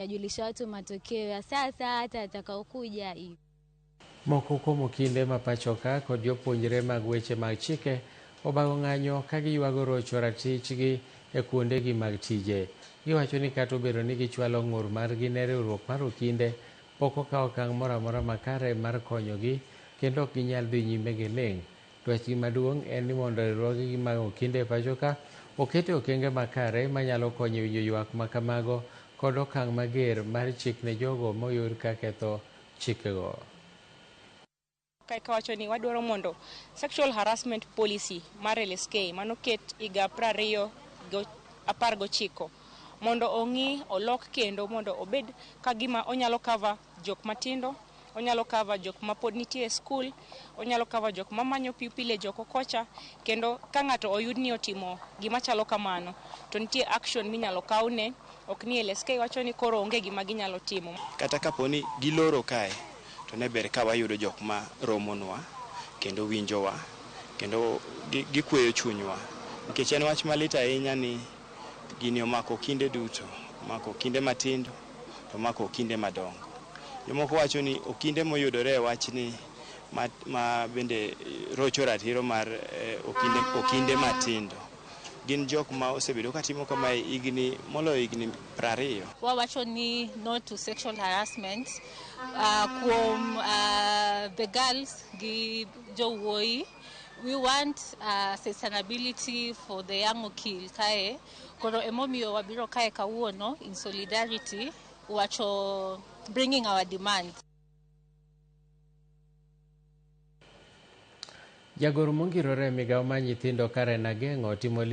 Yajulisha watu matokeo ya sasa hata yatakaokuja hivi. Moko kuom okinde ma pachoka kod jopuonjre mag weche mag chike obago ng'anyo ka giywago rocho ratichgi e kuondegi mag tije. Giwacho ni kata obedo ni gichwalo ng'ur margi ne riwruok mar okinde, pok okawo okang' moro amora makare mar konyogi kendo ok ginyal dhi nyime gi ling'. Dwachgi maduong' en ni mondo riwruogegi mag okinde e pachoka oket e okenge makare manyalo konyo e winjo ywak ma kamago kod okang' mager mar chik ne jogo moyud ka ketho chikego. Kae kawacho ni wadwaro mondo sexual harassment policy mar LSK manoket higa 2019 mondo ong'i olok kendo mondo obed ka gima onyalo cover jok matindo, onyalo cover jok ma pod nitie e skul, onyalo cover jok mamanyo pupil e joko kocha, kendo ka ng'ato oyud ni otimo gima chalo kamano to nitie action minyalo kawne, ok ni LSK wacho ni koro onge gima ginyalo timo. Kata kapo ni giloro kae, to ne ber ka wayudo jok ma romonwa kendo winjowa kendo gikweyo chunywa, nikech en wach malit ahinya ni gini omako okinde duto, omako okinde matindo to omako okinde madongo. Jomoko wacho ni okinde moyudore e wachni ma bende rocho ratiro mar okinde matindo gin jok ma osebedo katimo kamae higni moloyo higni 20. Wawacho ni no to sexual harassment kuom the girls gi jowuoyi. We want sustainability for the young okil kae. Koro emomiyo wabiro kae kawuono in solidarity wacho bringing our demands. Jagoro mongirore e migawo mar nyithindo Karen Ageng'o timo